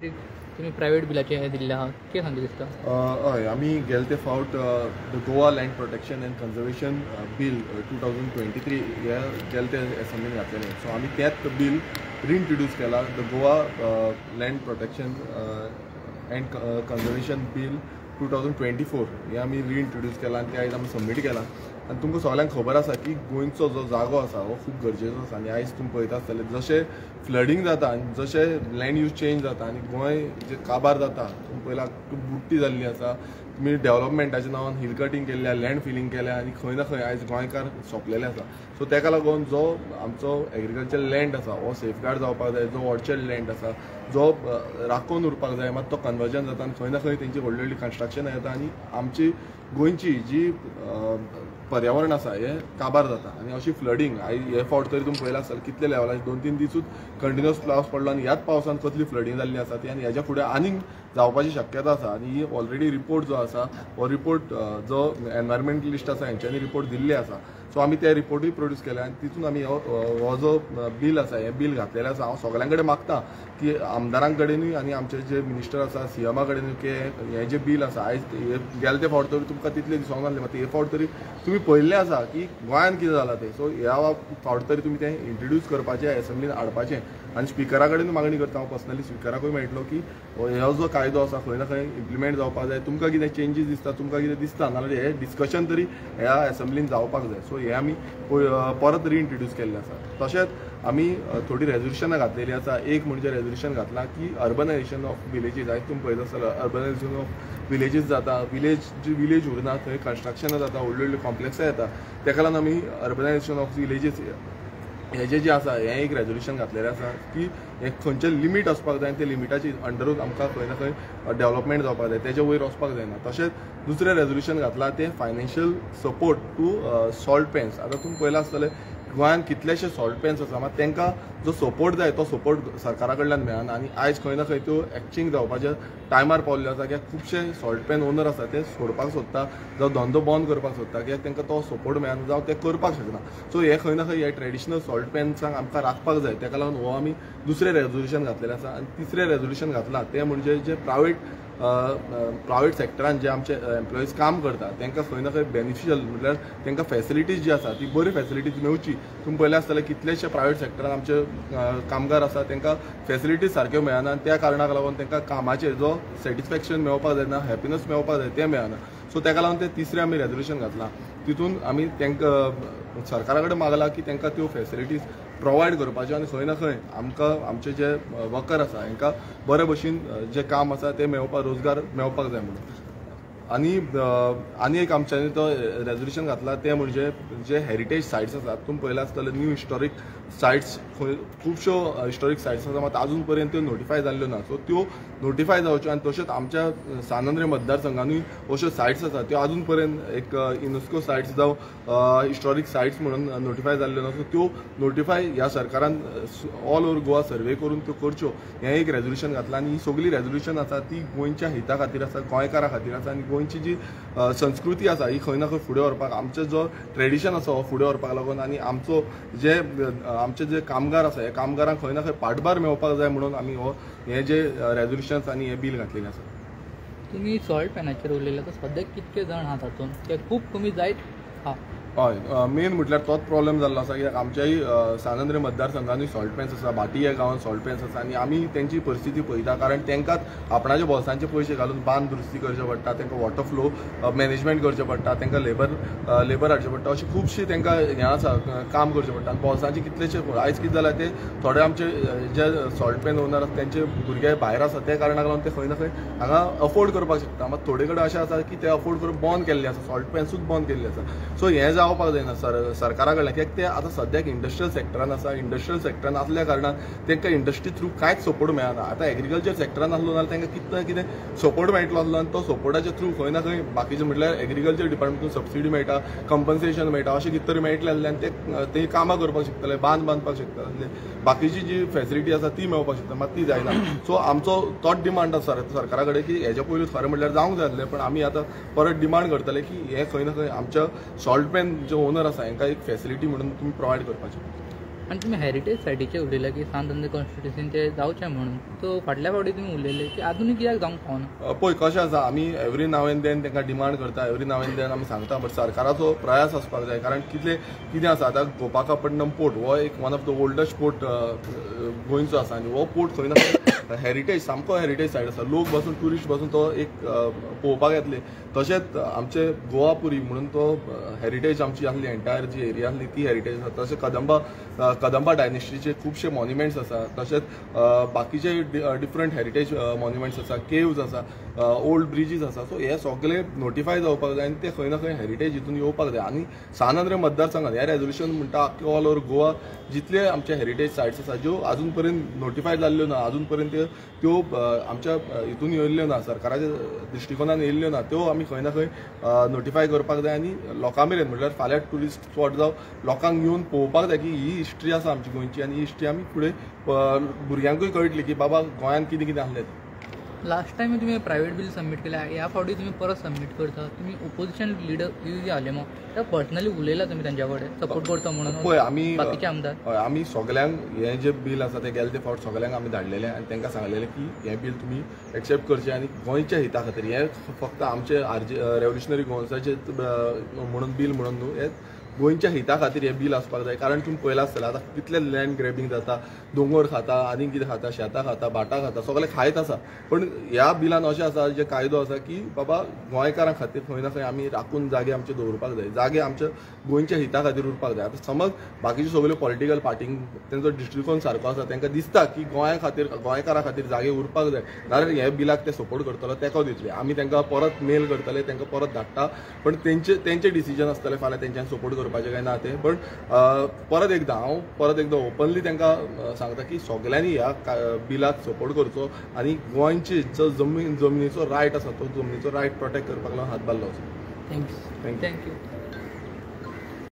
तुम्ही प्रायव्हेट बिलाचे हे दिल्ले आहा, कितें सांगता दिसता? हय, आमी गेले ते फावट the Goa land protection and conservation bill 2023 हे गेले ते एसेंब्लीन घातलेले. सो आमी तेच बील रिइंट्रोड्यूस केला, the Goa land protection and conservation bill 2024 हे आमी रिइंट्रोड्यूस केला आनी ते आयज आमी सबमीट केला. आनी तुमकां सगळ्यांक खबर आसा की गोंयचो जो जागो आसा हो खूब गरजेचो आसा. आनी आयज तुमी पळयता आसतले जशें फ्लडींग जाता आनी जशें लँड यूज चेंज जाता आनी गोंय जे काबार जाता, तुमी पळयला बुडटी जाल्ली आसा. तुमी डेव्हलपमेंटाच्या नांवान हिल कटींग केल्ल्या, लँड फिलींग केल्या आनी खंय ना खंय आयज गोंयकार सोंपलेले आसा. सो तेका लागून जो आमचो एग्रीकल्चर लँड आसा हो सेफगार्ड जावपाक जाय, जो ऑर्चर्ड लँड आसा जो राखून उरपाक जाय, मात तो कन्वर्जन जाता आनी खंय ना खंय तेंची व्हडली व्हडली कन्स्ट्रक्शनां येता आनी आमची गोंयची जी पर्यावरण आसा हें काबार जाता. आनी अशी फ्लडींग आयज हे फावट तरी तुमी पळयलां आसतलें कितले लेवलाचेर 2-3 दिसूच कंटिन्युअस पावस पडलो आनी ह्याच पावसान कसली फ्लडींग जाल्ली आसा ती, आनी हेज्या फुडें आनीक जावपाची शक्यता आसा. आनी ही ऑलरेडी रिपोर्ट जो आसा हो रिपोर्ट जो एनवायरमेंटलिस्ट आसा हेंच्यांनी रिपोर्ट दिल्ले आसा. सो आमी ते रिपोर्टूय प्रोड्यूस केले आनी तितून आमी हो जो बील आसा हें बील घातलेलें आसा. हांव सगळ्यां कडेन मागता की आमदारां कडेनूय आनी आमचे जे मिनिस्टर आसा सीएमा कडेनूय की हें जें बील आसा आयज गेले ते फावट तरी तुमकां तितलें दिसोंक नासलें, मात हे फावट तरी तुमी पळयल्लें आसा की गोंयांत कितें जालां तें. सो ह्या फावट तरी तुमी तें इंट्रोड्यूस करपाचें, एसेंब्लीन हाडपाचें. आनी स्पिकरा कडेन मागणी करता हांव पर्सनली, स्पिकराकूय मेळटलो की हो जो कायदो आसा खंय ना खंय इम्प्लिमेंट जावपाक जाय. तुमकां कितें चेंजीस दिसता, तुमकां कितें दिसता, नाजाल्यार हें डिस्कशन तरी ह्या एसेंब्लीन जावपाक जाय. सो हें आमी परत रिइंट्रोड्यूस केल्लें आसा. तशेंच आमी थोडी रेजोल्युशनां घातलेलीं आसा. एक म्हणजे रेजोल्युशन घातलां की अर्बनायझेशन ऑफ विलेजीस, आयज तुमी पळयता आसतलो अर्बनायझेशन ऑफ विलेजीस जाता, विलेज जी विलेज उरना थंय कन्स्ट्रक्शनां जाता, व्हडली व्हडली कॉम्प्लेक्सां येता. तेका लागून आमी अर्बनायझेशन ऑफ विलेजीस हेजें जें आसा हें एक रेजोल्युशन घातलेलें आसा की हें खंयचें लिमीट आसपाक जाय आनी ते लिमिटाचे अंडरूच आमकां खंय ना खंय डेव्हलपमेंट जावपाक जाय, तेजे वयर वचपाक जायना. तशेंच दुसरें रेजोल्युशन घातलां तें financial support to salt pans. आतां तुमी पळयलां आसतलें गोंयांत कितलेशे सॉल्ट पॅन्स आसा, मात तांकां जो सपोर्ट जाय तो सपोर्ट सरकारा कडल्यान मेळना आनी आयज खंय ना खंय त्यो एक्चिंग जावपाच्या टायमार पावल्ल्यो आसा. कित्याक खुबशे सॉल्ट पॅन ओनर आसा ते सोडपाक सोदता, जावं धंदो बंद करपाक सोदता, कित्याक तांकां तो सपोर्ट मेळना जावं ते करपाक शकना. सो हे खंय ना खंय हे ट्रेडिशनल सॉल्ट पॅन्सांक आमकां राखपाक जाय, तेका लागून हो आमी दुसरें रेजोल्युशन घातलेलें आसा. आनी तिसरें रेजोल्युशन घातलां तें म्हणजे जे प्रायवेट सेक्टरान जे आमचे एम्प्लॉईज काम करता तांकां खंय ना खंय बेनिफिशियल म्हटल्यार तांकां फॅसिलिटीज जी आसा ती बरी फॅसिलिटीज मेळची. तुमी पळयलें आसतलें कितलेशे प्रायवेट सेक्टरान आमचे कामगार आसा तांकां फॅसिलिटीज सारक्यो मेळना आनी त्या कारणाक लागून तांकां कामाचेर जो सॅटिस्फॅक्शन मेळपाक जायना, हॅपिनस मेळपाक जाय तें मेळना. सो तेका लागून तें तिसरें आमी रेजोल्युशन घातलां. तितून आमी तांकां सरकारा कडेन मागलां की तांकां त्यो फॅसिलिटीज प्रोवायड करपाच्यो आनी खंय ना खंय आमकां आमचे जे वर्कर आसा हांकां बरे भशेन जें काम आसा तें मेळपाक, रोजगार मेळपाक जाय म्हणून. आनी आनी एक आमच्यांनी तो रेजोल्युशन घातला तें म्हणजे जे हेरिटेज सायट्स आसात, तुमी पळयलां आसतलें न्यू हिस्टॉरीक सायट्स, खुबश्यो हिस्टॉरीक सायट्स आसा मात आजून पर्यंत त्यो नोटिफाय जाल्ल्यो ना. सो त्यो नोटिफाय जावच्यो आनी तशेंच आमच्या सान आंद्रे मतदारसंघानूय अश्यो सायट्स आसा त्यो आजून पर्यंत एक युनेस्को सायट्स जावं हिस्टॉरीक सायट्स म्हणून नोटिफाय जाल्ल्यो ना. सो त्यो नोटिफाय ह्या सरकारान ऑल ओवर गोवा सर्वे करून त्यो करच्यो, हें एक रेजोल्युशन घातलां. आनी ही सगळी रेजोल्युशन आसा ती गोंयच्या हिता खातीर आसा, गोंयकारां खातीर आसा आनी गोंयची जी संस्कृती आसा ही खंय ना खंय फुडें व्हरपाक, आमचो जो ट्रेडिशन आसा हो फुडें व्हरपाक लागून आनी आमचो जे आमचे जे कामगार आसा ह्या कामगारांक खंय ना खंय पाठभार मेळपाक जाय म्हणून आमी हो हे जे रेजोल्युशन्स आनी हे बील घातलेलें आसा. तुमी सॉल्ट पॅनाचेर उलयले, तर सद्याक कितके जाण आहा तातूंत, ते खूब कमी जायत आहा? हय, मेन म्हटल्यार तोच प्रॉब्लेम जाल्लो आसा कित्याक आमच्याय सान आंद्रे मतदारसंघानूय सॉल्ट पॅन्स आसा, भाटी ह्या गांवांत सॉल्ट पॅन्स आसा आनी आमी तेंची परिस्थिती पळयता, कारण तांकांच आपणाच्या बोल्सांचे पयशे घालून बांद दुरुस्ती करचें पडटा, तांकां वॉटर फ्लो मॅनेजमेंट करचें पडटा, तांकां लेबर हाडचें पडटा, अशें खुबशीं तांकां हें आसा काम करचें पडटा. आनी बोल्सांचे कितलेशे आयज कितें जालां ते थोडे आमचे जे सॉल्ट पॅन ओनर आसा तेंचे भुरगे भायर आसा त्या कारणाक लागून ते खंय ना खंय हांगा अफोर्ड करपाक शकता, मात थोडे कडेन अशें आसा की ते अफोर्ड करून बंद केल्ले आसा, सॉल्ट पॅन्सूच बंद केल्ले आसा. सो हें जावपाक जायना सरकारा कडल्यान, कित्याक ते आतां सद्याक इंडस्ट्रियल सेक्टरान आसा, इंडस्ट्रियल सेक्टरान आसल्या कारणान तांकां इंडस्ट्री थ्रू कांयच सपोर्ट मेळना. आतां एग्रीकल्चर सेक्टरान आसलो जाल्यार तांकां कितें ना कितें सपोर्ट मेळटलो आसलो आनी तो सपोर्टाच्या थ्रू खंय ना खंय बाकीचे म्हटल्यार एग्रीकल्चर डिपार्टमेंटून सबसिडी मेळटा, कंपन्सेशन मेळटा, अशें कितें तरी मेळटलें आसलें आनी ते कामां करपाक शकतले, बांद बांदपाक शकतले, बाकीची जी फॅसिलिटी आसा ती मेळपाक शकता, मात ती जायना. सो आमचो तोच डिमांड आसा सरकारा कडेन की हेज्या पयलीं खरें म्हटल्यार जावंक जाय आसलें, पण आमी आतां परत डिमांड करतले की हें खंय ना खंय आमच्या सॉल्ट पॅन जे ओनर आसा हांकां एक फॅसिलिटी म्हणून तुमी प्रोवायड करपाची. आनी तुमी हेरिटेज सायटीचेर उलयले की सांत आंद्रे कॉन्स्टिट्युन्सीन ते जावचें म्हणून, सो फाटल्या फावटी तुमी उलयले की आजुनूय कित्याक जावंक पावना? पळय कशें आसा, आमी एवरी नाव एंड then तांकां डिमांड करता, एवरी नाव एंड then आमी सांगता, बट सरकाराचो प्रयास आसपाक जाय. कारण कितले कितें आसा आतां गोपाकापट्टणम पोर्ट हो एक one of the oldest port गोंयचो आसा आनी हो पोर्ट खंय ना खंय हेरिटेज, सामको हेरिटेज सायट आसा. लोक बसून ट्युरिस्ट बसून तो एक पळोवपाक येतले. तशेंच आमचे गोवापुरी म्हणून तो हेरिटेज आमची आसली, एंटायर जी एरिया आसली ती हेरिटेज आसा. तशें कदंबा डायनेस्टीचे खुबशे मॉन्युमेंट्स आसा, तशेंच बाकीचे डिफरंट हेरिटेज मॉन्युमेंट्स आसा, केव्स आसा, ओल्ड ब्रिजीस आसा. सो हे सगळे नोटिफाय जावपाक जाय आनी ते खंय ना खंय हेरिटेज हितून येवपाक जाय. आनी सान आंद्रे मतदारसंघात हे रेजोल्युशन म्हणटा आख्खे ऑल ओवर गोवा जितले आमचे हेरिटेज सायट्स आसा ज्यो अजून पर्यंत नोटिफाय जाल्ल्यो ना, अजून पर्यंत त्यो आमच्या हितून येयल्ल्यो ना, सरकाराच्या दृश्टिकोनान येयल्ल्यो ना, त्यो आमी खंय ना खंय नोटिफाय करपाक जाय आनी लोकां मेरेन म्हटल्यार फाल्यां ट्युरिस्ट स्पॉट जावं लोकांक येवन पळोवपाक जाय की ही हिस्ट्री आसा आमची गोंयची आनी ही हिस्ट्री आमी फुडें भुरग्यांकूय कळटली की बाबा गोंयांत कितें कितें आसलें तें. लास्ट टायम तुमी प्रायवेट बील सबमीट केल्या, ह्या फावटी तुमी परत सबमीट करता. तुमी ओपोजिशन लिडर जे आले मग त्या पर्सनली उलयला तुमी तांच्या कडेन सपोर्ट करता म्हणून? पळय आमी बाकीचे आमदार हय, आमी सगल्यांक हें जें बील आसा तें गेले ते फावट सगल्यांक आमी धाडलेलें आनी तांकां सांगलेलें की हें बील तुमी एक्सेप्ट करचें आनी गोंयच्या हिता खातीर, हें फक्त आमचे आरजी रेव्होल्युशनरी गोवन्साचें म्हणून बील म्हणून न्हू, हें गोंयच्या हिता खातीर हें बील आसपाक जाय. कारण तुमी पळयलां आसतलें आतां कितले लँड ग्रॅबींग जाता, दोंगर खाता, आनी कितें खाता, शेतां खाता, भाटां खाता, सगळें खायत आसा. पण ह्या बिलान अशें आसा जे कायदो आसा की बाबा गोंयकारां खातीर खंय ना खंय आमी राखून जागे आमचे दवरपाक जाय, जागे आमच्या गोंयच्या हिता खातीर उरपाक जाय. आतां समज बाकीच्यो सगळ्यो पॉलिटिकल पार्टींक तेंचो दृश्टिकोन सारको आसा, तांकां दिसता की गोंया खातीर गोंयकारां खातीर जागे उरपाक जाय, नाजाल्यार हे बिलाक ते सपोर्ट करतलो, तेंको दितले. आमी तांकां परत मेल करतले, तांकां परत धाडटा, पण तेंचे डिसिजन आसतलें फाल्यां तेंच्यान सपोर्ट करपाचें काय ना तें. पण परत एकदां हांव परत एकदां ओपनली तांकां सांगता की सगल्यांनी ह्या बिलाक सपोर्ट करचो आनी गोंयची जो जमनीचो रायट आसा तो जमनीचो रायट प्रोटेक्ट करपाक लागून हातभार लावचो. Thank you. Thank you.